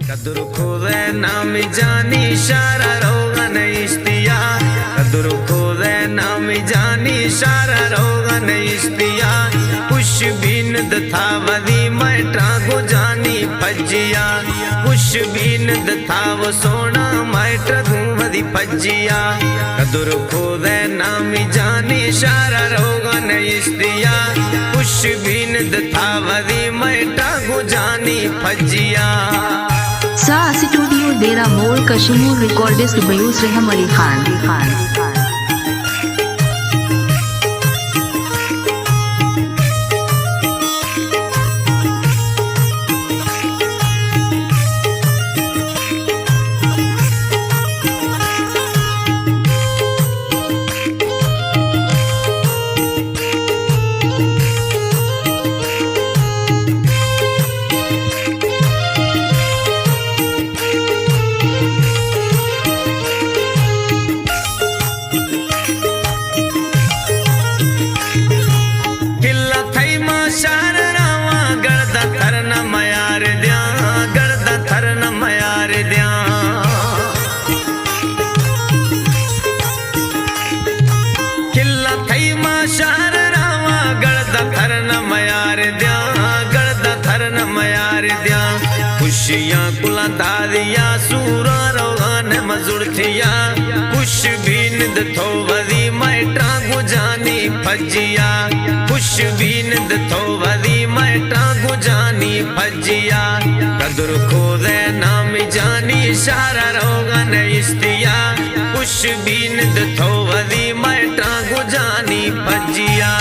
قدر کھوزے نامی جانی شارا روغن اشتیا، قدر کھوزے نامی جانی شارا روغن اشتیا، خوش بین دتھا وزی مائٹاں گو جانی پجیا، خوش بین دتھا و سونا مائٹ گوں وزی پجیا، قدر کھوزے نامی جانی شارا روغن اشتیا، خوش بین دتھا وزی مائٹاں گو جانی پجیا۔ سا اسٹوڈیو دیرہ مول کشمور، ریکارڈسٹ بیوس رحم علی خان۔ کلا تھئی ما شار راواں، گڑدا تھر نہ میار دیاں، گڑدا تھر نہ میار دیاں۔ کلا تھئی ما شار راواں، گڑدا تھر نہ میار دیاں، گڑدا تھر نہ میار دیاں۔ خوشیاں کلا دادیا سورا روغان مزڑتیا، خوش بین دتھو وزی مائٹاں گو جانی پجیا، خوش بین دتھو وزی مائٹاں گو جانی پجیا، قدر کھوزے نامی جانی شارا روغن اشتیا، خوش بین دتھو وزی مائٹاں گو جانی پجیا۔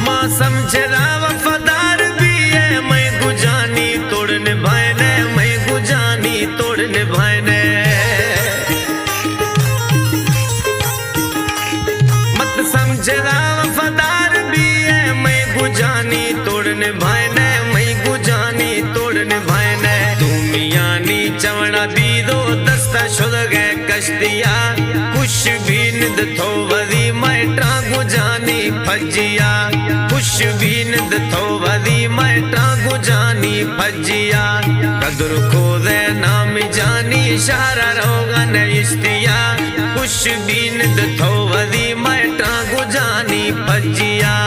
ما سمجھدا وفادار بیئے، مئے گجانی توڑ نبھائینے، مئے گجانی توڑ نبھائینے۔ مت سمجھدا وفادار بیئے، مئے گجانی توڑ نبھائینے، مئے گجانی توڑ نبھائینے۔ دومیانی چوڑا بیدو دستا شدگے کشتیا، خوش بین دتھو وزی مائٹاں گو جانی پجیا، خوش بین دتھو وزی مائٹاں گو جانی پجیا۔ قدر کھوزے نامی جانی شارا روغن اشتیا، خوش بین دتھو وزی مائٹاں گو جانی پجیا۔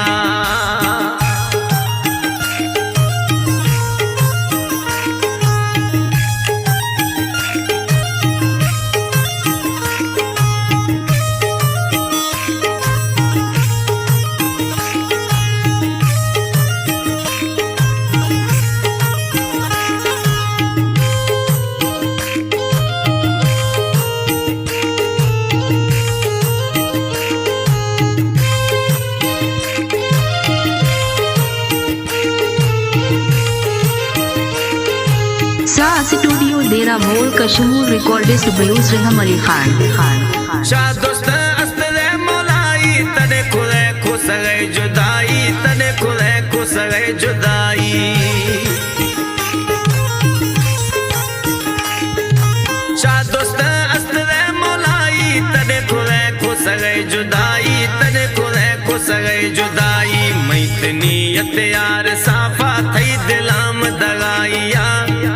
سا اسٹوڈیو دیرہ مول کشمور، ریکارڈسٹ بیوس رحم علی خان۔ شاہ دوست است لے مولائی، تنے کھلے کھسگے جدائی، تنے کھلے کھسگے جدائی۔ شاہ دوست است لے مولائی، تنے کھلے کھسگے جدائی، تنے کھلے کھسگے جدائی۔ مئے نیت یار صافا تھئی دلام دغائیا،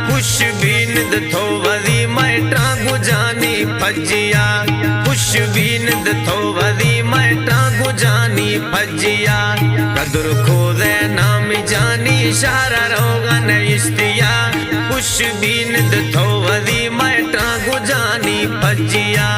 خوش بین دتھو وزی مائٹاں گو جانی پجیا، خوش بین دتھو وزی مائٹاں گو جانی پجیا۔ قدر کھوزے نامی جانی شارا روغن اشتیا، خوش بین دتھو وزی مائٹاں گو جانی پجیا۔